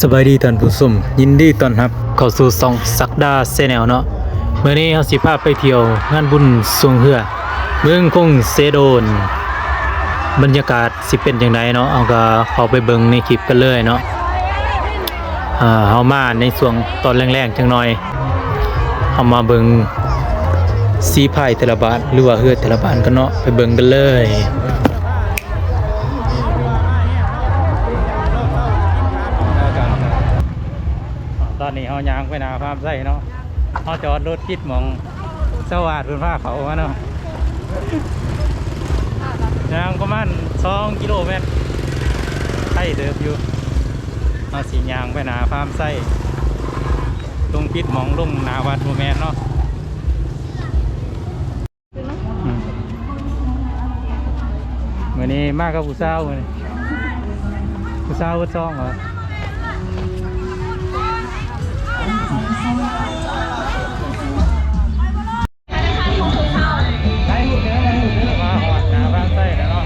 ສະບາຍດີທ່ານຜູ້ຊົມ, ຍິນດີຕ້ອນຮັບເຂົ້າສູ່ຊ່ອງສັກດາແຊນແນວເນາະ. ມື້ນີ້ເຮົາຊິພາໄປທ່ຽວງານບຸນຊ່ວງເຮືອ ເມືອງຄົງເຊໂດນ. ບັນຍາກາດຊິເປັນຈັ່ງໃດເນາະ, ເຮົາກໍເຂົ້າໄປເບິ່ງໃນຄລິບກັນເລີຍເນາະ. ເຮົາມາໃນຊ່ວງຕອນແລງໆຈັກໜ່ອຍ, ເຮົາມາເບິ່ງສີພາຍແຕ່ລະບ້ານ ຫຼືວ່າເຮືອແຕ່ລະບ້ານກັນເນາະ, ໄປເບິ່ງກັນເລີຍ. ຕອນນີ້ເຮົາຍ່າງໄປໜ້າຟາມໄຊເນາະ, ເຮົາຈອດລົດຜິດໝ່ອງ ຊາວບ້ານເພິ່ນພາເຂົ້າມາເນາະ, ຍ່າງປະມານສອງກິໂລແມັດ, ໄກເຕີບຢູ່. ເຮົາຊິຍ່າງໄປໜ້າຟາມໄຊ, ລົງຜິດໝ່ອງ, ລົງໜ້າວັດບໍ່ແມ່ນເນາະ. ອືມ ມື້ນີ້ມາກັບຜູ້ສາວ, ມື້ນີ້ຜູ້ສາວເບິດສອງເຫາະ. ມາຮອດໜ້າຟາມໄຊແລ້ວເນາະ.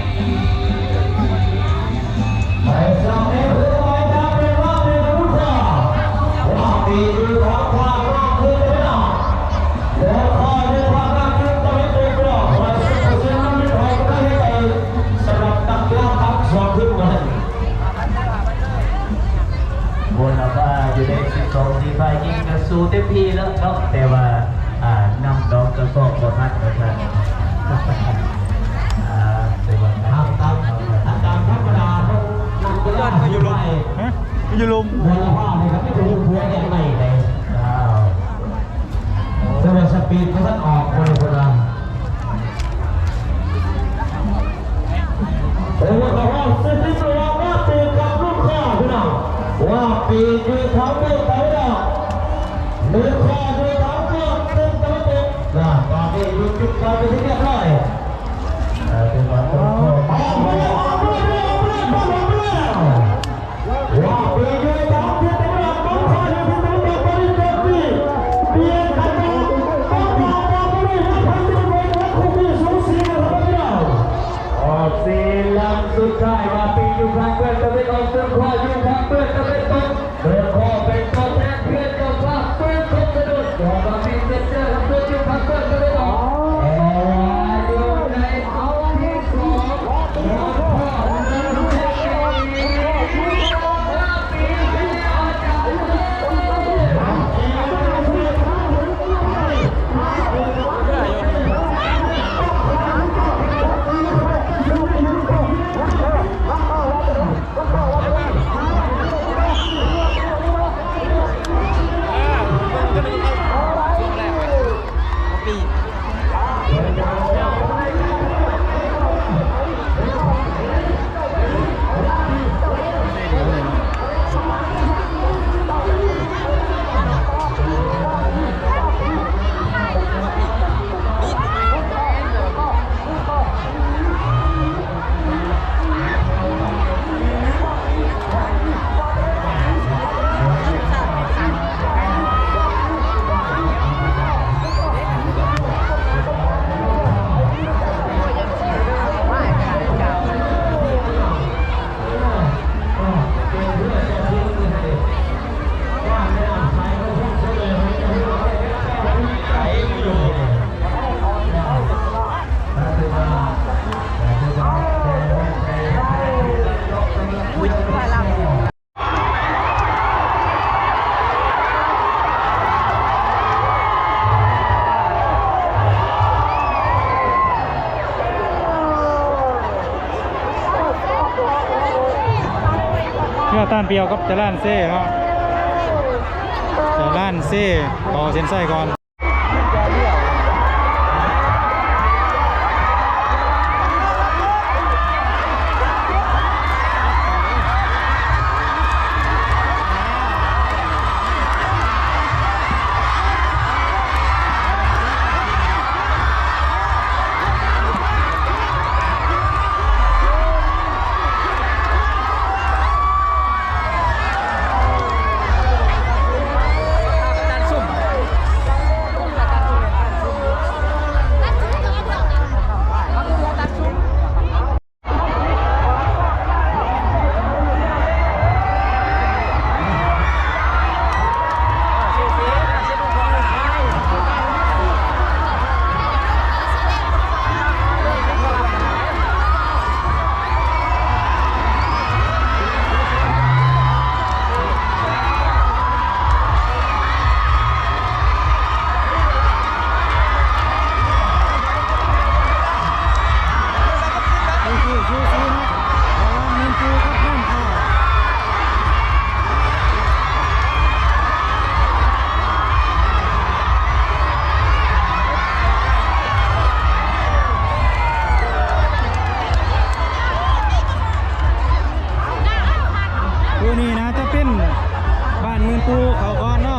ບໍ່ນະວ່າຢູ່ໃນສິບສອງ ສີ່ຝ່າຍຍິງກໍສູ້ເຕັມທີ່ແລ້ວເນາະ, ແຕ່ວ່າ ອ່າ ນຳດອກກະຊອກບໍ່ທັນວ່າຊັ້ນ. ອ່າ ແຕ່ວ່າຕາມ ຕາມ ຕາມທຳມະດາເນາະ ນັກກິລາ ຢູ່ລົມ ຢູ່ລົມ ບໍ່ລະວ່ານີ້ກໍໄປຖືກຫົວແດງໃໝ່ເດ້. ອ້າວ ແຕ່ວ່າສະປີດບໍ່ທັນອອກ ບໍ່ໄດ້ ບໍ່ໄດ້. ໂອ້ ເຂົ້າຮອບສິບເອັດ ວ່າປີກັບລຸ້ນຂ້າ ພີ່ນ້ອງ, ວ່າປີຢູ່ທາງເມືອງຕາເວັນອອກ, ລຸ້ນຂ້າຢູ່ທາງເມືອງເປັນຕາເວັນຕົກນະ. ຕອນນີ້ຢຸດຈຸດກ່ອນເປັນທີ່ຮຽບຮ້ອຍ. ເອີ ຖືວ່າຕົກຮອບ. ອອກມາແລ້ວ ອອກມາແລ້ວ ອອກມາແລ້ວ ອອກມາແລ້ວ. ອອກສີ່ລຳສຸດທ້າຍ ວ່າປີຢູ່ທາງເບື້ອງຕາເວັນອອກ, ເດີນຄອຢູ່ທາງເບື້ອງຕາເວັນຕົກ, ເດີນຄອເປັນຕົວແທນເພື່ອນເຈົ້າພາບເມືອງຄົງເຊໂດນ. ອອກມາປີເຊັນເຈີ ເດີນຄອຢູ່ທາງເບື້ອງຕາເວັນອອກ. ເພື່ອຕ້ານປ່ຽວກັບຈະລານເຊເນາະ, ຈະລານເຊຕໍ່ເສັ້ນໄຊກ່ອນ. ອາຈານຊຸ່ມ ເຂົ້າກ່ອນເນາະ